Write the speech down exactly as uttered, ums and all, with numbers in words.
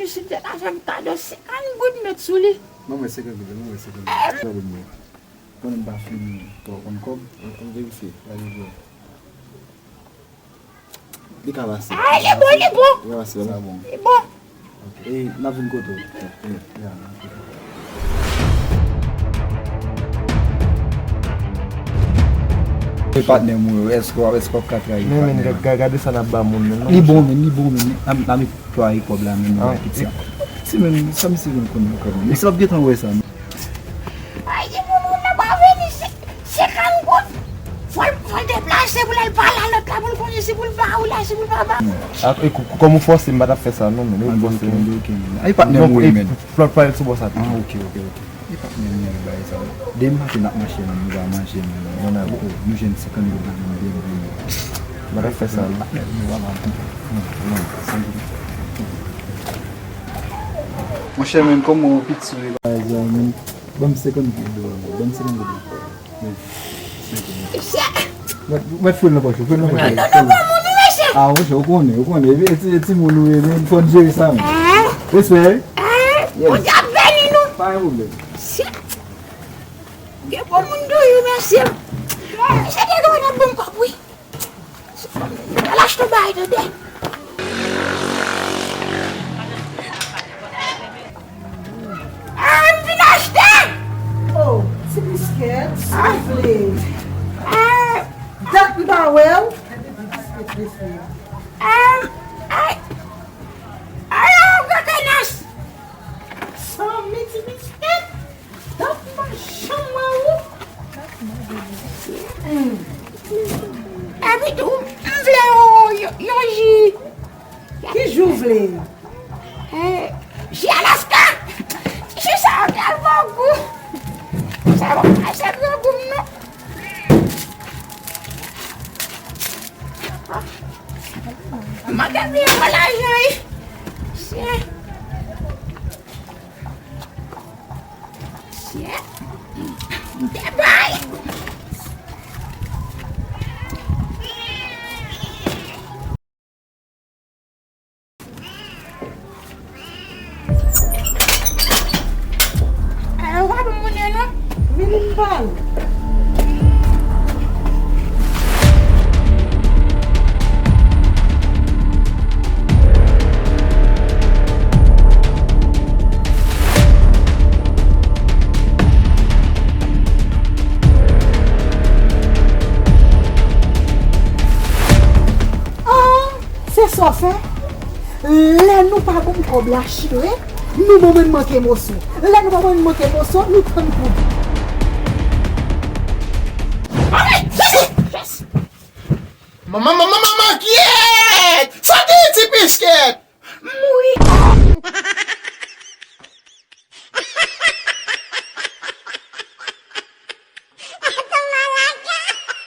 Misye te ka fè m kado senkant goud met sou li. Ban mwen senkant goud, ban mwen senkant goud. Senkant goud mwen. Konnen m pa fin twò konn kòb, an, an verifye, gade vre. Li ka pase. Ah, li bon, li bon. Li ka pase, sa bon. Li bon. Ok. E, n ap vin kote w. Ya, n ap vin kote w. E patnè m, wi, èske w, èske w ap ka trayi patnè m? Men, men, ga-, ga-, gade sa n ap ba moun nan, non, monchè. Li bon, men, li bon, men. N ap, n ap netwaye kòb la, men, nou wè piti a. Ti, men, sa misye vin konn nan kòb la. Misye ap gentan wè sa, men. Ay, di moun, moun nan pa vini, se, se senkant goud. Fò l, fò l deplase pou l al pale a lòt la, pou l konnen si pou l ba ou la, si pou l pa ba. Ah, e kou-, kou-, kòm ou fòse, m pa t ap fè sa, non, men, ou fòse, men. Ok, ok, ok. Ay, patnè m, wi, men. Fò l pale sou bò sa. Ah, ok, ok, ok. E patnè m, men, bagay sa. Demen maten n ap mache, men, nou pa manje, men, nan lari, nou jwenn senkant goud la, men, byen, byen. M pa t ap fè sa, non. Patnè m, nou pa manje. Non, non, senkant goud. Monchè, men, kòman w piti sou e bagay sa, men? Ban m senkant goud, ban m senkant goud. Men, senkant goud. Mèt, mèt fouye l nan pòch ou, fouye l nan pòch ou. Yo, nou bon moun, wi, mesye. Ah, monchè, ou konnen, ou konnen. E ti, e timoun ou ye, men, fò n jere sa, men. Eh? Respè, wi. Eh? Yes. Bondye ap beni nou. Pa gen pwoblèm. Shit. Gen bon moun toujou, mesye. Mesye te dwe nan bon kòb, wi. Al achte yon bagay, tande. Ah, m vin achte! Oh, ti biskèt, si w vle. Ah. Dat m pa wè w. Gade ti biskèt mesye. Ah, ay. Ay, oh, Grankanas. Sanmi ti biskèt. Dat m pa janm wè ou. Hmm. Epi tou, m vle yon, yon, yon ji. Ki ji w vle? Eh, ji Alaska. Ti ji sa yo tèlman gou. Sa yo pa fè gwo gou m non. M manke bliye pran lajan wi. Shit. Shit. M te bay. Eh, ou pa ban m monnen non. Vini m ba l. Ah, se sa w fè? Lè nou pa ban m kòb la chire, nou ban mwen manke moso. Lè nou pa ban mwen manke moso, nou tann pou di. Manman, manman, manman, kyèt! Sa ki ti piskèt?